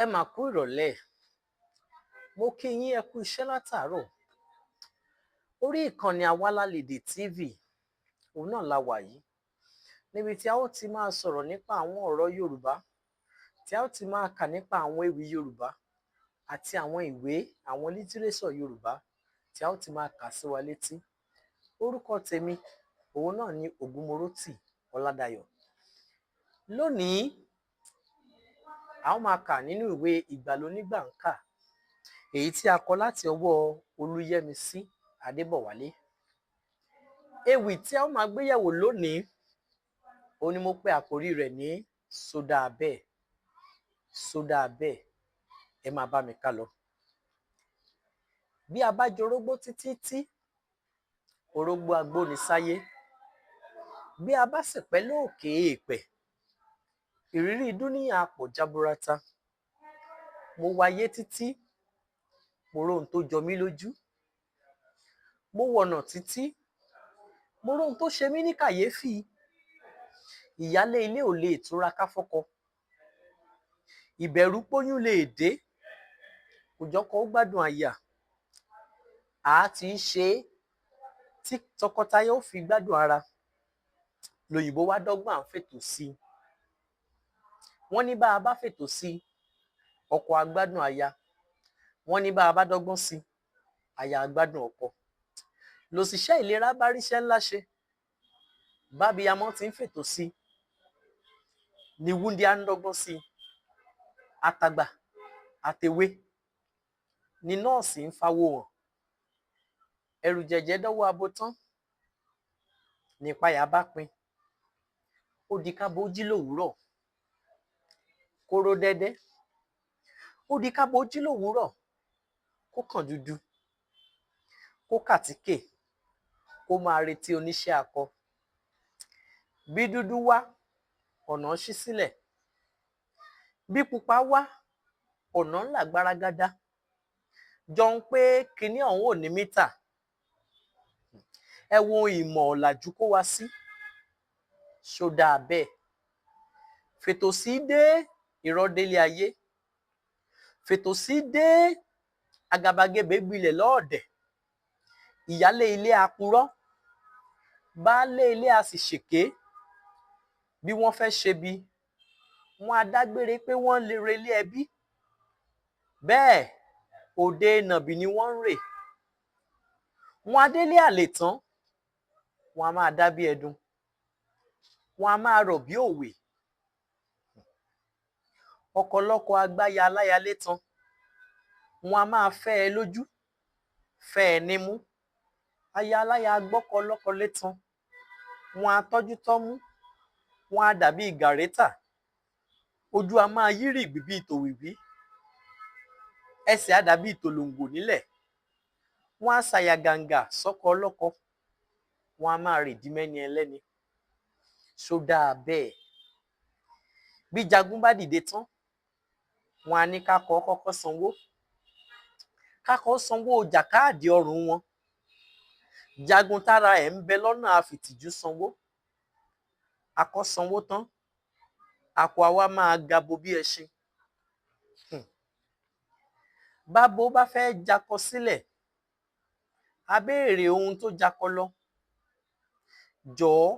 Ẹ mà kú ìrọ̀lẹ́. Mo kí yín, ẹ kú iṣẹ́ látàárọ̀. Orí ìkànnì Awalalédè TV òun náà la wà yìí, níbi tí a ó ti máa sọ̀rọ̀ nípa àwọn ọ̀rọ̀ Yorùbá, tí a ó ti máa kà nípa àwọn ewì Yorùbá àti àwọn ìwé, àwọn lítírésọ̀ Yorùbá tí a ó ti máa kà sí wa létí. Orúkọ tèmi òun náà ni Ògúnmọrótì Ọládayọ̀. Lónìí, a ó máa kà nínú ìwé Ìgbà Lonígbà ń Kà, èyí tí a kọ láti ọwọ́ Olúyẹ́misí Adébọ̀wálé. Ewì tí a ó máa gbé yẹ̀wò lónìí òun ni mo pe àkòrí rẹ̀ ní Ṣó dáa bẹ́ẹ̀, ṣó dáa bẹ́ẹ̀. Ẹ máa bá mi ká lọ. Bí a bá jorógbó títí tí, orógbó á gbóni sáyé. Bí a bá sì pẹ́ lókè èèpẹ̀, ìrírí dúníyàn á pọ̀ jaburata. Mo wayé títí, mo róhun tó jọ mí lójú. Mo wọ̀nà títí, mo róhun tó ṣe mí ní kàyéfì. Ìyálé ilé ò leè túraká fọ́kọ. Ìbẹ̀rù póyún leè dé, kò jọ́kọ ó gbádùn aya. Àá ti í ṣe é tí tọkọtaya ó fi gbádùn ara, lòyìnbó wá dọ́gbọ́n à ń fètò sí i. Wọ́n ní bá a bá fètò sí i, ọkọ á gbádùn aya. Wọ́n ní bá a bá dọ́gbọ́n sí i, aya á gbádùn ọkọ. Lòṣìṣẹ́ ìlera bá ríṣẹ́ ńlá ṣe, bábiyamọ ti ń fètò sí i, ni wúńdíá ń dọ́gbọ́n sí i. Àtàgbà àtèwe ni nọ́ọ̀sì ń fawó hàn. Ẹ̀rùjẹ̀jẹ̀ dọ́wọ́ abo tán, nìpayà bá pin. Ó di kábo jí lówùúrọ̀ kó ró dẹ́dẹ́. Ó di kábo jí lówùúrọ̀ kó kàn dúdú, kó kàtíkè, kó máa retí oníṣẹ́ akọ. Bí dúdú wá, ọ̀nà ṣí sílẹ̀. Bí pupa wá, ọ̀nà là gbaragada. Jọ ń pé kinní ọ̀hún ò ní mítà. Ẹ wo ìmọ̀ ọ̀làjú kó wa sí. Ṣó dáa bẹ́ẹ̀? Fètò sí dé, irọ́ délé ayé. Fètò sí dé, àgàbàgebè gbilẹ̀ lọ́ọ̀dẹ̀. Ìyálé ilé á purọ́, baálé ilé á sì ṣèké. Bí wọ́n fẹ́ ṣebi, wọ́n á dágbére pé wọ́n ń relé ẹbí. Bẹ́ẹ̀ òde nàbì ni wọ́n ń rè. Wọ́n á délé àlè tán, wọ́n á máa dá bí ẹdun. Wọ́n á máa rọ̀ bí òwe. Ọkọ lọ́kọ á gbáya aláya létan. Wọ́n á máa fẹ́ ẹ lójú, fẹ́ ẹ nímú. Aya aláya á gbọ́kọ ọlọ́kọ létan. Wọ́n á tọ́jú tọ́mú, wọ́n á dàbí gàrétà. Ojú á máa yí rìgbì bíi tòwìwí. Ẹsẹ̀ á dàbí tòlòǹgò nílẹ̀. Wọ́n á ṣàyà gàǹgà sọ́kọ ọlọ́kọ. Wọ́n á máa rèdí mẹ́ni ẹlẹ́ni. Ṣó dáa bẹ́ẹ̀? Bí jagun bá dìde tán, wọ́n á ní kákọ kọ́kọ́ sanwó. Kákọ sanwó jàkáàdì ọrùn wọn. Jagun tára ẹ̀ ń bẹ lọ́nà á fìtìjú sanwó. Akọ sanwó tán, akọ á wá máa gabo bí ẹṣin. Bábo bá fẹ́ jakọ sílẹ̀, á béèrè ohun tó jakọ lọ. Jọ̀ọ́,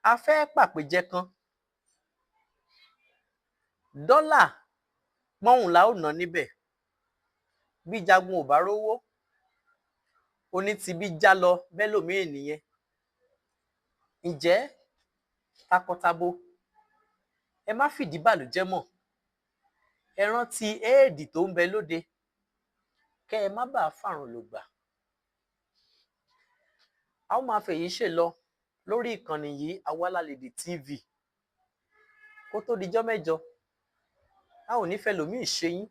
a fẹ́ pàpèjẹ kan. Dọ́là pọ́ùn la ó ná níbẹ̀. Bí jagun ò bá rówó, onítibí jálọ bẹ́lòmíì nìyẹn. Ǹjẹ́ takọtabo, ẹ má fìdí bàlújẹ́ mọ́. Ẹ rántí éèdì tó ń bẹ lóde, kẹ́ ẹ má bàa fàrùn lògbà. A ó máa fèyí ṣe lọ lórí ìkànnì yìí, Awalalédè TV. Kó tó dijọ́ mẹ́jọ, a ò ní fẹlòmíì ṣe yín,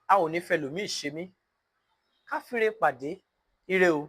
a ò ní fẹlòmíì ṣe mí. Ká fire pàdé, ire o.